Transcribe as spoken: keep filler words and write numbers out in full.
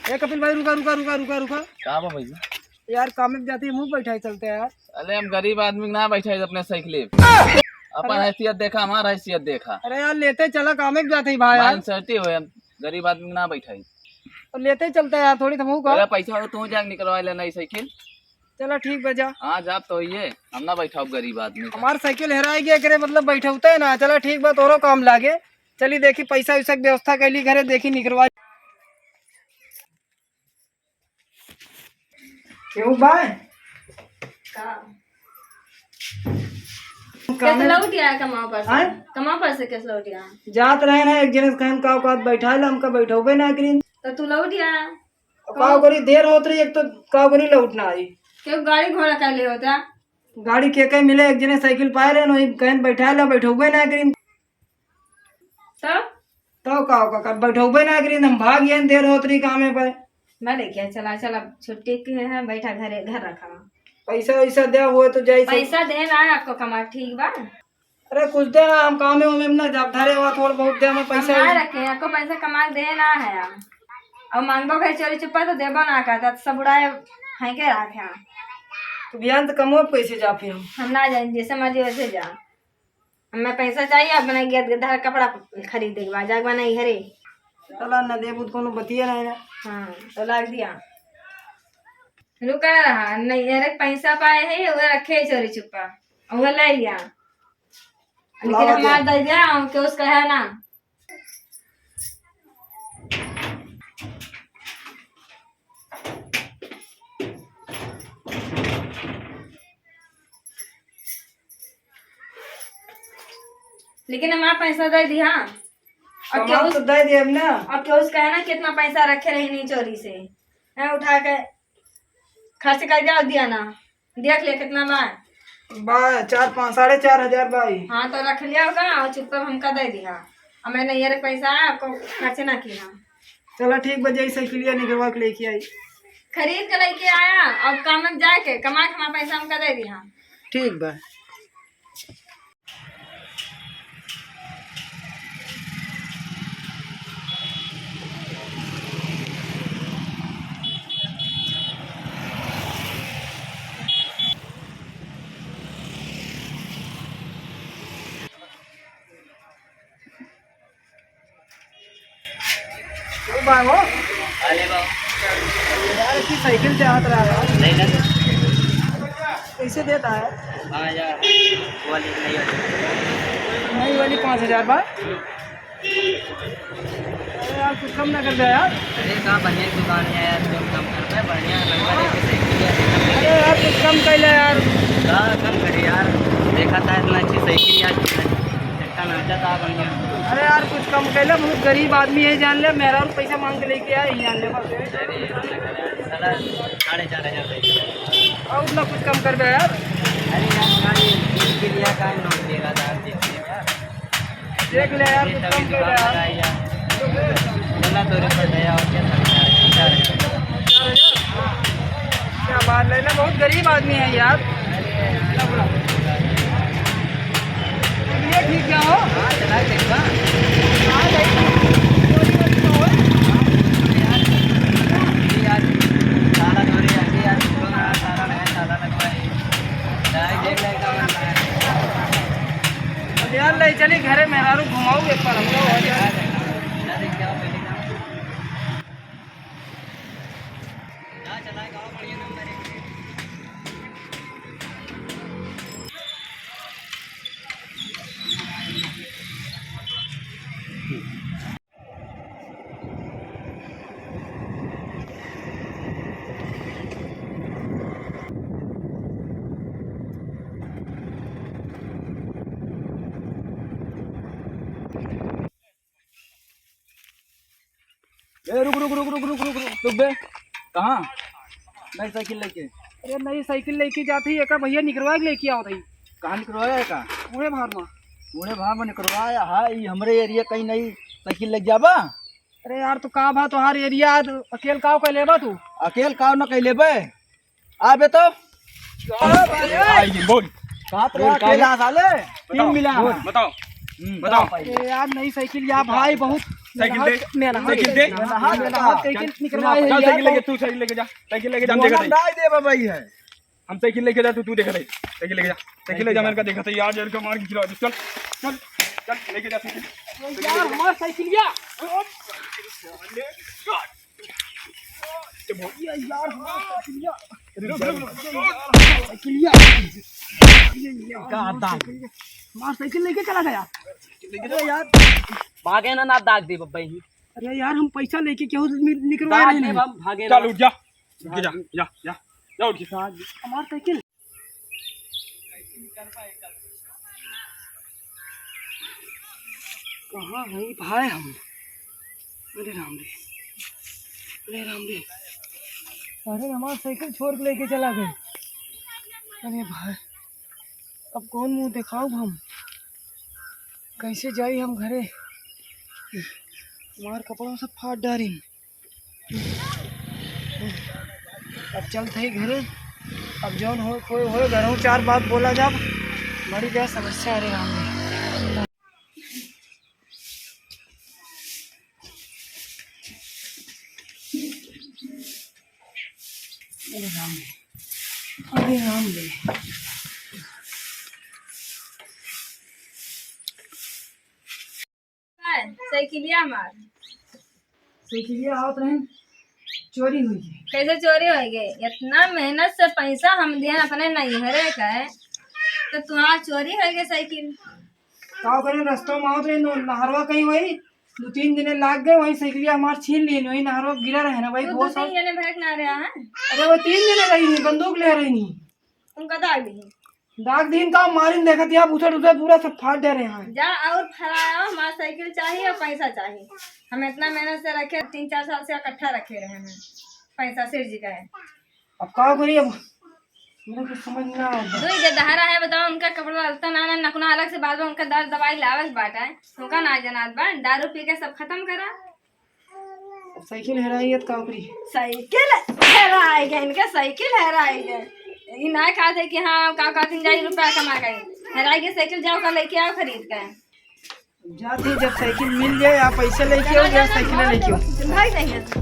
ए कपिल भाई, रुका, रुका, रुका, रुका, रुका। का बा भैया? यार, काम में जाती है, मुँह बैठाई चलते हैं यार। अरे, हम गरीब आदमी के ना बैठाई अपने साइकिल पे। अपन हाँ। अरे। हैसियत देखा, हमार हैसियत देखा। अरे यार, लेते चला, काम में जाते ही भाई यार। माइंड सेट ही हो, हम गरीब आदमी के ना बैठाई। तो लेते चलते हैं यार, थोड़ी तो मुँह का। अरे, पैसा हो, तू जाके निकलवा ले नई साइकिल। चला, ठीक बा, जा। हाँ, जा तो ये, हम ना बैठाओ गरीब आदमी का। हमार साइकिल हेराई गया करे, मतलब, बैठौते ना। चला, ठीक बा, तोरो काम लागे। चली, देखी, पैसा वैसा के व्यवस्था कैली घरे, देखी, निकलवा। केहू बा? का? केस लौट आया कमाओ पर से? आय? कमाओ पर से केस लौट आया? जात रहे ना, एक जने से कहन का औकात बैठा ले, हमका बैठौबे ना करीन। तो तू लौट आया? का करी, देर होत रही, एक तो का करी, लौट ना आई। केहू गाड़ी घोड़ा का ले होता? गाड़ी के के मिले, एक जने साइकिल पाए रहे, वही कहन बैठा ले, बैठौबे ना करीन। तब? तब का, का, का बैठौबे ना करी, हम भाग गए, देर होत रही कामे पे। मैं लेके चला, चला, छुट्टी के है, बैठा घरे, घर रखा। पैसा वैसा दे हुए तो जाई सब। पैसा दे ना आपको कमा, ठीक बा? अरे कुछ दे ना, हम कामे उमे में ना जब धरे हुआ, थोड़ा बहुत दे हमें पैसा। हम ना रखे, आपको पैसा कमा के दे ना है हम। और मांगबो कहे चोरी चुप्पा तो देबो ना करता, तो सब उड़ाए फेंके रखे हैं। तो बिहान तो कमो पैसे जा फिर हम। हम ना जाए, जैसे मर्जी वैसे जा। हमें पैसा चाहिए, अपने गेद गेदार कपड़ा खरीदे के बाद जाके बनाई घरे। चला न देबू तो कोनो बतिया नहीं ना। हाँ, तो लाग दिया। रुका रहा, नहीं, अरे पैसा पाए है, वो रखे है चोरी छुपा, वो ले लिया। लेकिन लावा दे। हमार दे दिया, हम के उसका है ना। लेकिन हमार पैसा दे दी, हाँ। और हमार केहू तो दे दिए अब ना। और केहू से कहे ना कितना पैसा रखे रही नहीं चोरी से, हैं, उठा के खर्च कर जाओ दिया ना। देख ले कितना बा। बा, चार पाँच, साढ़े चार हजार बा ई। हाँ, तो रख लिया होगा और चुप्पा हमका दे दिया। और मैं नैयर के पैसा है, आपको खर्च ना किया। चला ठीक बा, जाई साइकिलिया निकलवा के लेके आई। खरीद के लेके आया, अब काम में जाके कमा के हमारा पैसा हमका दे दिया। ठीक बा। ओ बा हो। अरे बा। यार, की साइकिल चाहत रहा यार। नहीं ना। कैसे देता है? पाँच हजार। वो वाली नहीं वाली। नई वाली पाँच हजार बा। अरे यार, कुछ कम ना कर दे यार। अरे, कहाँ बढ़िया दुकान है यार, जो कम करता है, बढ़िया नंबर एक की साइकिल है, एकदम। अरे यार, कुछ कम कर ले यार। का कम करे यार, देखा था इतना अच्छी साइकिल यार, चक्का नाचा था बढ़िया। अरे यार, कुछ कम कर ले, बहुत गरीब आदमी है, जान ले, मेरा और पैसा मांग के लेके आए, जान ले बस। अरे यार, चला, साढ़े चार हजार दे। और उतना कुछ कम कर दे यार। अरे यार, कहाँ ये साइकिल लिया, कहाँ नोट देगा था, आप देखिए यार। देख ले यार, ये कुछ कम कर ले यार। बोला तो रे पड़ गया, और क्या करना है? क्या बात, लैला बहुत गरीब आदमी है यार। ये ठीक क्या हो? हाँ, चला, ठीक बा। हाँ, भाई। चोरी वोरी तो हो? यार, ताला तोड़े, अभी यार, ताला लगा, ताला लगवाए। जाए, देख ले, क्या बनता है। अब यार, ले चली घरे, मेहरारू घुमाऊ एक बार हमको। ए, रुक, रुक, रुक बे। कहाँ? नई साइकिल लेके। अरे, नई साइकिल लेके जात ही, एका भैया निकरवा के लेके आवत ही। कहाँ निकरवाया है का? बूढ़े भार में। बूढ़े भार में निकरवाया है, ई हमरे एरिया कहीं नई साइकिल लेके जाबा? अरे यार, तो का बा तोहार एरिया, आज अकेल काव कर लेबा तू? अकेल काव न कर लेबे। आबे तो। आई बोल। कहाँ तो बोल, अकेला साले? टीम मिला। बोल, बताओ। हम्म, बताओ। बताओ। ए यार, नई साइकिल या भाई, बहुत साइकिल दे, मेरा हाथ, साइकिल दे। मेरा हाथ, मेरा हाथ, साइकिल निकलवा चल, यार। साइकिल लेके, तू साइकिल लेके जा, साइकिल लेके जा, हम देखत हई। ना दे बाबा, ये है। हम साइकिल लेके जा, तू, तू देखत हई। साइकिल लेके जा, साइकिल ले जा, मेरे का देखत हई यार, जेल का मार के खिला दे। चल, चल, चल, लेके जा साइकिल। यार, हमार साइकिलिया। ये यार, हमार साइकिलिया। रुक, रुक, रुक। साइकिलिया। ये, ये, का हमार दाग? साइकिलिया। हमार साइकिल लेके चला गया। अरे यार। भागे ना, ना दाग दे बब्बा ही। अरे यार, हम पैसा लेके केहू नि-, निकलवा दाग रहे दे हैं। हम भागे चल, ना। उठ जा। उठ के जा, जा, जा, जा, उठ के। हमार साइकिल। कहाँ है भाई हम? अरे राम रे, अरे राम रे, अरे हमार साइकिल छोड़ के लेके चला गए। अरे भाई, अब कौन मुँह देखाऊ हम? कैसे जाई हम घरे? हमार कपड़ा सब फाड़ डारिन। अब चलत हई घरे। अब जौन होए, कोई होए, घरहूँ चार बात बोला जाब। बड़ी बे समस्या, अरे राम रे। अरे राम रे, अरे राम रे। है, साइकिलिया हमार। साइकिलिया आवत रहे, चोरी होइ गई। कैसे चोरी होइ गई? इतना मेहनत से पैसा हम दिए अपने नैहरे का, तो तुम्हार चोरी होइ गई साइकिल। का करे, रस्ता में आवत रहे, नो-, नहरवा कहीं वही, दो तीन जने लाग गए, वही साइकिलिया हमार छीन लिए, वही नहरवा गिरा रहे ना, वही तू बहुत दो तीन जने भड़क ना रहा है? अरे वो तीन जने रही, बंदूक ले रही। उनका दाग दी। दाग दीन का मारिन, देखत या उधर उधर पूरा सब फाड़ दे रहे हैं। जा और फराया, हमार साइकिल चाहिए और पैसा चाहिए। हम इतना मेहनत से रखे, तीन चार साल से इकट्ठा रखे रहे हैं पैसा, सेठ जी का है। अब का करी, अब मेरे को समझ ना आवत बा। दुई जे दहारा है, बताओ, उनका कपड़ा लत्ता ना, ना नकुना अलग से बाल बा, उनका दर दवाई लावत बाटा है, उनका ना जनात बा, दारू पी के सब खत्म करा। साइकिल हेराई है तो का करी? साइकिल हेराई गए, इनके साइकिल हेराई गए। ये ना कहते कि हाँ, का कहते हैं, जाई रुपया कमा के। हेराई गए साइकिल, जाओ का लेके आओ खरीद के। जाते जब साइकिल मिल जाए, आप पैसे लेके आओ या साइकिल लेके आओ। भाग जाइए।